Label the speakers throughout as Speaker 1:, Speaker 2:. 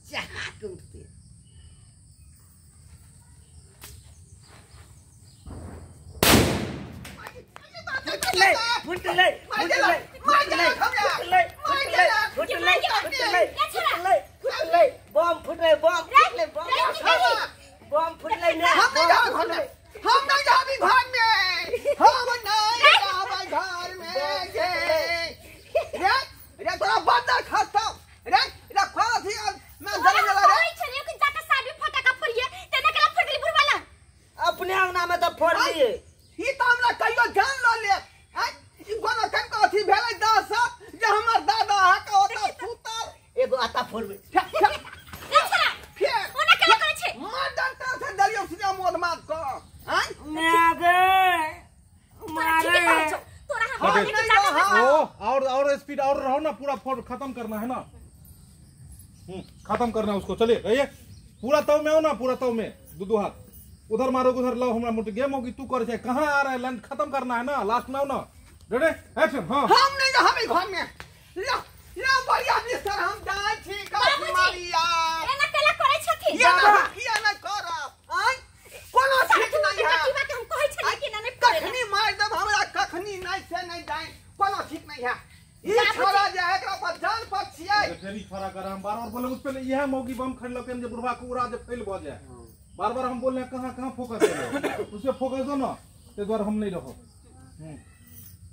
Speaker 1: चहा के उठते। फुटलै फुटलै फुटलै फुटलै फुटलै फुटलै फुटलै फुटलै फुटलै बम फुटलै बम फुटलै बम बम फुटलै ने।
Speaker 2: हम नहीं जाबे घर में, हम नहीं जाबे घर में, हम नहीं जाबे घर में। रे रे तोरा बंदर खसतौ रे रे खासी मैं जला जला रे।
Speaker 3: कहै छलियै कि जाके साड़ी फटाका फोड़िए तेना केला फोड़ गेली बुढ़वा लग।
Speaker 1: अपने अंगना में तो फोड़ लिए।
Speaker 2: ई त हमरा कहियो जान ल ले। ई कोनो कन अथी भेलै दास जे हमर दादा अहाँ के ओतऽ सुतल
Speaker 1: एगो आता फोड़बै।
Speaker 3: रे ओना केला करै छै
Speaker 2: मार डंटा से दलियो सीधा मोद मार क। हां
Speaker 1: मागे मारे
Speaker 3: तोरा हम लेके जाके
Speaker 4: ओ और स्पीड और रहो ना, पूरा फोड़ खत्म करना है ना। खत्म करना उसको। चलिए रहिए पूरा तव में हो ना, पूरा तव में दो दो हाथ उधर मारो उधर लाओ। हमरा मोटे गेम होगी तू कर कहां आ रहा है लैंड खत्म करना है ना, लास्ट में आओ ना। Ready action. हां
Speaker 2: हम नहीं जा हमें घर में ला ला बढ़िया बिस्तर हम जाय छी काठी मारिया।
Speaker 3: एना केला करै छथि
Speaker 2: बाबा किया नै करब आय कोनो ठीक नहीं है।
Speaker 3: की बात हम कहै छलियै कि ना नहीं फोड़े।
Speaker 2: कखनी मार देब हमरा कखनी नहीं से नहीं जाय कोनो ठीक नहीं है। ई छोरा जे एकरा पर जान पर छियै
Speaker 4: फेरी छोरा कर हम बार-बार बोले उस पे यह मौगी बम खरीद के जे बुढ़वा के उड़ा जे फैल भ जाए। बार-बार हम बोल रहे हैं कहां कहां फोकस दो, उसे फोकस दो ना, ते द्वार हम नहीं रहो।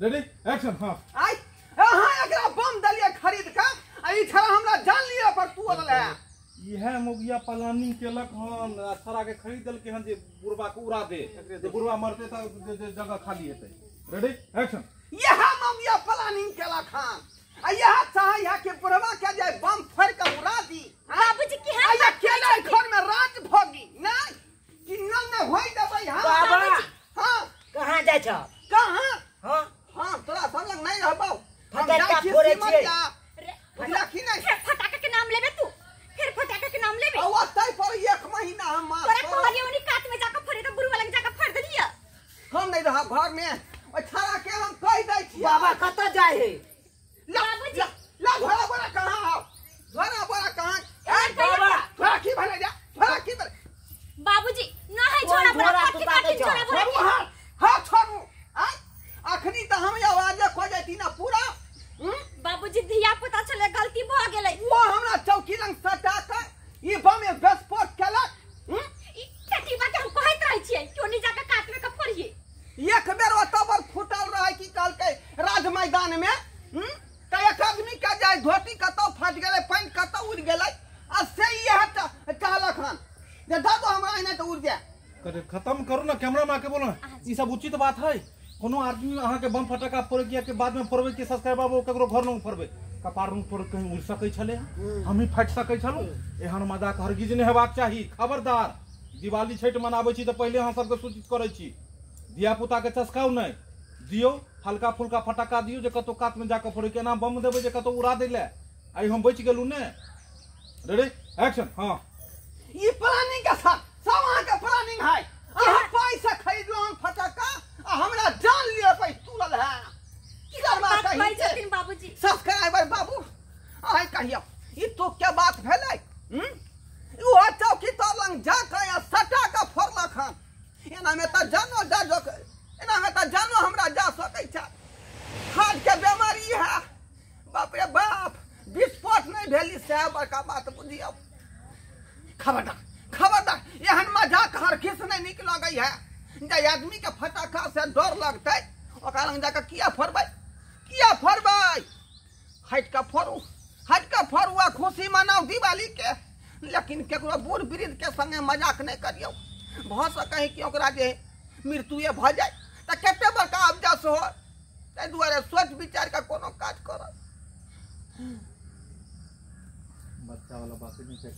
Speaker 4: Ready action. हां
Speaker 2: आई हां एकरा बम दलिए खरीद के आ ई छोरा हमरा जान लिया पर तू बोलल है।
Speaker 4: इहे मौगिया प्लानिंग केलक हन छोरा के खरीद देल के हन जे बुढ़वा के उड़ा दे, जे बुढ़वा मरते त जगह खाली हेतै। Ready action.
Speaker 2: यह मौगिया प्लानिंग केलक हन आ यह चाहे है कि बुढ़वा के जे बम फोड़ के उड़ा दी।
Speaker 3: बाबूजी की
Speaker 2: हां आ केला घर में राज भोगी नहीं कि न न होई देबै। हां
Speaker 1: बाबा
Speaker 2: हां
Speaker 1: कहां जाय छ
Speaker 2: कहां?
Speaker 1: हां
Speaker 2: हां तोरा सब लग नहीं रहबौ। हम
Speaker 1: फटाका
Speaker 2: जाय छी
Speaker 1: फोड़ै छियै।
Speaker 2: बुझला की नहीं?
Speaker 3: फिर फटाका के नाम लेबे तू, फिर फटाका के नाम लेबे।
Speaker 2: आ ओतै पर एक महीना हम मार
Speaker 3: तोरा कहलियै ओनी कात में जाके फोड़े त बुढ़वा लग जाके फोड़ देलियै।
Speaker 2: हम नहीं रहब घर में। ओ छाड़ा के हम कह दै छियै।
Speaker 1: बाबा कतऽ जाय है?
Speaker 2: ला
Speaker 3: बाबूजी
Speaker 2: ला घोड़ा बोरा कहां हो? घोड़ा बोरा कहां? ए
Speaker 1: बाबा
Speaker 2: घोड़ा की भले जा, घोड़ा की भले।
Speaker 3: बाबूजी ना है झोरा बोरा कथि कथि झोरा बोरा।
Speaker 2: छोड़ू हां हां छोड़ू। आ अखनी त हम आवाज खो जैती ना पूरा।
Speaker 3: बाबूजी धिया पुता छले गलती भ गेलै।
Speaker 2: वो हमरा चौकी लंग सटा के ई बम में विस्फोट केलक।
Speaker 3: ई चटीबा के हम कहैत रहै छियै कि ओनी जाके कात में के फोड़िए।
Speaker 2: एक बेर ओतऽ पर फुटल रहै की कहलकै राज मैदान में त एक आदमी के जाय धोती कतौ फट गेलै पैंट कतौ उड़ गेलै आ से इएह कहलक हन जे दऽ दो हमरा एना तऽ उड़ जाय।
Speaker 4: करे खत्म करू ना, कैमरा में आके बोलो ई सब उचित बात है? कोनो आदमी अहाँ के बम फटाका फोड़े किया के बाद में फोड़बै के सब्सक्राइबर वो ककरो घर न फोड़बै कपार न फोड़ कहीं उड़ सकै छले, हम ही फाटि सकै छलु। एहन मजाक हरगिज नहि हेबाक चाही। खबरदार, दिवाली छठि मनाबै छी तऽ पहिले अहाँ सबके सूचित करै छी, धिया पुता के चस्काउ नहि दियौ, हल्का फुल्का फटाका दियौ जे कतौ कात में जाके फोड़े के, एना बम देबै जे कतौ उड़ा दै ले। आइ हम बचि गेलु ने। Ready action. हां
Speaker 2: ई प्लानिंग के साथ सब अहाँ के प्लानिंग है। अहाँ पैसा खरीदलहुँ फटाका आ हमरा जान लिअ पै तुलल है।
Speaker 3: की बात कहै छथिन बाबूजी?
Speaker 2: सब्सक्राइबर बाबू आइ कहियौ ई तो क्या बात भेलै? ओ चौकी तर लंग जा के आ सटा के फोड़लक हन। एना में त जानो जा जो एना में त जानो हमरा जा सकै छै। हार्ट के बीमारी है बाप रे बाप। विस्फोट नहीं भेली से बड़का बात बुझियौ। खबरदार खबरदार एहन मजाक हरगिज नहीं नीक लगै है। जे आदमी के फटाका से डर लगतै ओकरा लग जाके किया फोड़बै, किया फोड़बै? हटि कऽ फोड़ू, हटि कऽ फोड़ू आ खुशी मनाउ दिवाली के। लेकिन केकरो बूढ़ वृद्ध के संगे मजाक नहीं करियौ। भऽ सकै है कि ओकरा जे मृत्युए भऽ जाय तऽ कते बड़का अफजस हो। ताहि दुआरे सोच विचार के कोनो काज करब।
Speaker 4: बच्चा वाला बात नहीं।